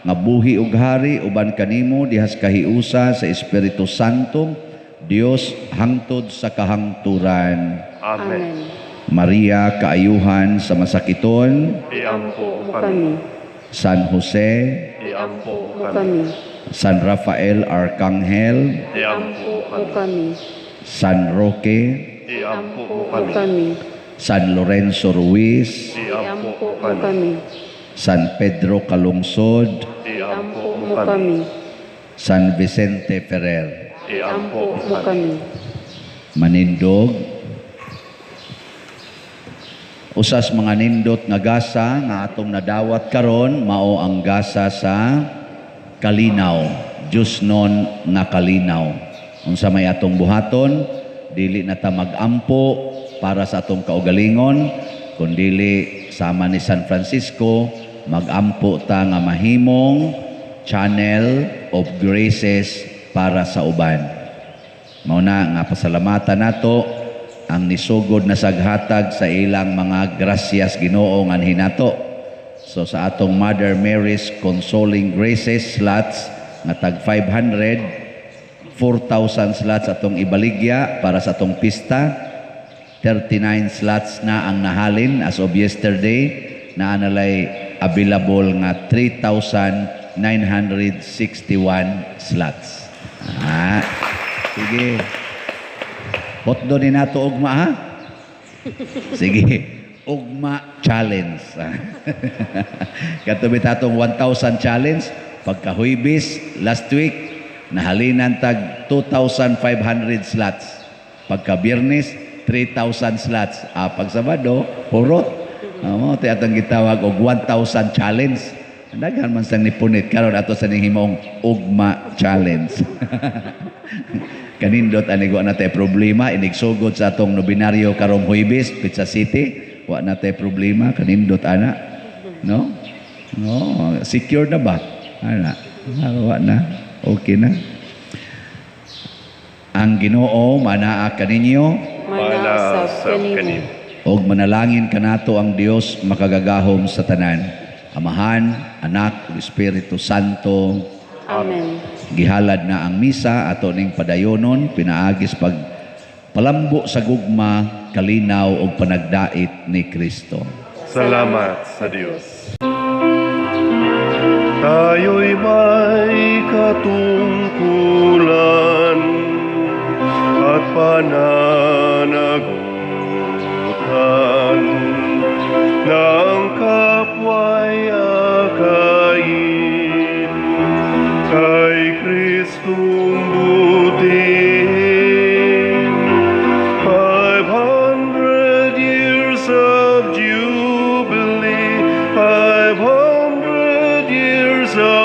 nga buhi ug hari uban kanimo dihas kahiusa sa Espiritu Santo, Dios hangtod sa kahangturan. Amen. Maria, kaayuhan sa masakiton, Iampo mo kami. Kami. San Jose, Iampo mo kami. Kami. San Rafael Arcangel, Iampo mo kami. Kami. San Roque, Iampo mo kami. Kami. San Lorenzo Ruiz, Iampo mo kami. Kami. San Pedro Calungsod, Iampo mo kami. Kami. San Vicente Ferrer. Iampo mo kami. Kami. Manindog. Usas mga nindot nga gasa nga atong nadawat karon mao ang gasa sa kalinaw, Diyosnon nga kalinaw. Unsa may atong buhaton, dili na ta mag-ampo para sa atong kaugalingon, kundili sama ni San Francisco, mag-ampo ta nga mahimong channel of graces para sa uban. Mao na nga pasalamatan nato ang nisugod na saghatag sa ilang mga grasyas Ginoo nganhi nato. So sa atong Mother Mary's Consoling Graces slots nga tag 500, 4,000 slots atong ibaligya para sa atong pista. 39 slots na ang nahalin as of yesterday, na analay available nga 3,961 slots. Ah, sige. Hotdo ni nato ugma, ha? Sige. Ugma challenge. Kato atong 1,000 challenge, pagka Huwebes last week, nahalinan tag 2,500 slots. Pagka Biyernes, 3,000 slots. Ah, pag Sabado, hurot. Ah, mao ti atong gitawag og 1,000 challenge. Daghan man sang nipunit karon, ato sa ning himong ugma challenge. Kanindot ani, wa na tay problema inigsugod sa atong nobinaryo karong Huwebes, Pizza City, wa na tay problema, kanindot ana. No? No, secure na ba? Ana. Ah, wa na. Okay na. Ang Ginoo manaa kaninyo. Manaa usab kanimo. Og manalangin kanato ang Dios makagagahom sa tanan. Amahan, Anak, ug Espiritu Santo. Amen. Gihalad na ang misa, ato ning padayonon pinaagis pag palambo sa gugma, kalinaw ug panagdait ni Kristo. Salamat sa Diyos. Tayo'y may katungkulan at pananagutan ng kapwa'y akayin kay Kristong butihin. 500 years of jubilee, 500 years of